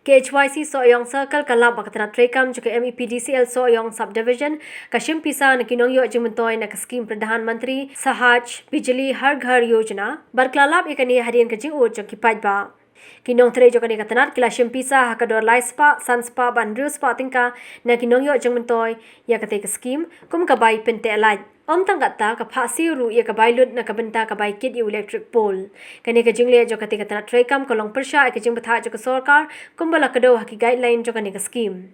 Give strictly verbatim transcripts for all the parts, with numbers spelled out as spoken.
Ka H Y C Sohiong Circle ka lap ba ka tnat treikam jong ka M E P D C L Sohiong Subdivision ka shim pisa na ki nongïoh jingmyntoi na ka skim Pradhan Mantri Sahaj Bijli Har Ghar Yojana bad ka la lap ïa kane hadien ka jingud jong ki paidbah. Ki nongtrei jong kane ka tnat ki la shim pisa ha ka dor lai spah, san spah bad hynriew spah tyngka na ki nongïoh jingmyntoi ïa katei ka skim kum ka bai pynteh light. Ym tang katta, ka phah siew ruh ïa ka bai lut na ka bynta ka bai kit ïa u electric pole. Kane ka jingleh jong katei ka tnat treikam ka long pyrshah ïa ka jingbthah jong ka sorkar kumba la kdew ha ki guideline jong kane ka skim.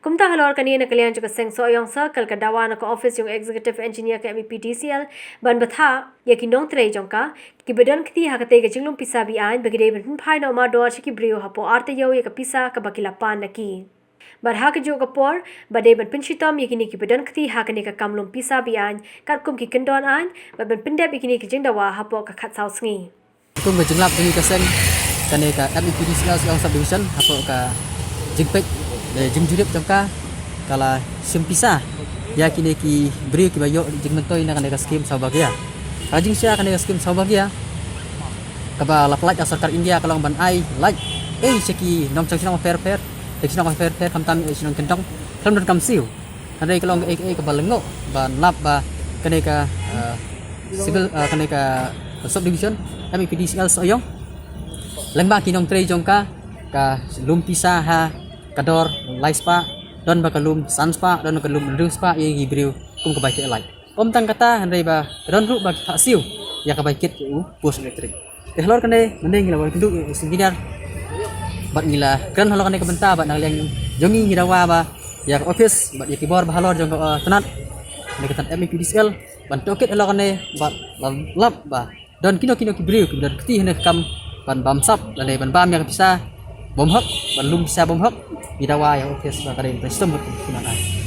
Kumta halor kane, na ka liang jong ka seng Sohiong Circle ka dawa na ka ophis jong u Executive Engineer ka M E P D C L ban bthah ïa ki nongtrei jong ka kiba don kti ha katei ka jinglum pisa be-aiñ ba ki dei ban pynphai noh mardor sha ki briew hapoh ar taïew ïa ka pisa kaba ki la pan na ki. Bad ha kajuh ka por ba dei ban pynshitom ïa kine kiba don kti ha kane ka kam lum pisa be-aiñ katkum ki kyndon aiñ bad ban pyndep ïa kine ki jingdawa hapoh ka khatsaw sngi. Kum ka jinglap jong ngi ka seng, kane ka M E P D C L Sohiong Subdivision hapoh ka jingpeit, eh, jingjurip jong ka, ka la shim pisa ïa kine ki briew kiba ïoh jingmyntoi na kane ka skim Saubhagya. Ka jingshai kane ka skim Saubhagya kaba la pynlait da sorkar India ka long ban ai light ei sha ki nongshong shnong pher pher, shnong pher pher, khamtam ei shnong kyndong, khlem donkam siew. Hynrei ka long kaei kaei kaba lyngngoh ban lap ba kane ka, eh, civil, eh, kane ka subdivision M E P D C L Sohiong lyngba ki nongtrei jong ka, ka lum pisa ha ka dor lai spah, don ba ka lum san spah, don ba ka lum hynriew spah ïa ki briew kum ka bai teh light. Ym tang katta, hynrei ba ka don ruh ba ki phah siew ïa ka bai kit ïa u post electric. Te halor kane mynne ngi la wan kynduh ïa u engineer bad ngi la kren halor kane ka bynta bad na ka liang jong ngi ngi dawa ba ïa ka ophis bad ïa ki bor ba halor jong ka, eh, tnat, kane ka tnat M E P D C L ban tohkit halor kane bad la lap ba don kino kino ki briew kiba don kti ha kane ka kam ban bamsap lane ban bam ïa ka pisa bymhok, ban lum pisa bymhok. Ngi dawa ïa u ophis ba ka dei ban shitom bad ki man ai.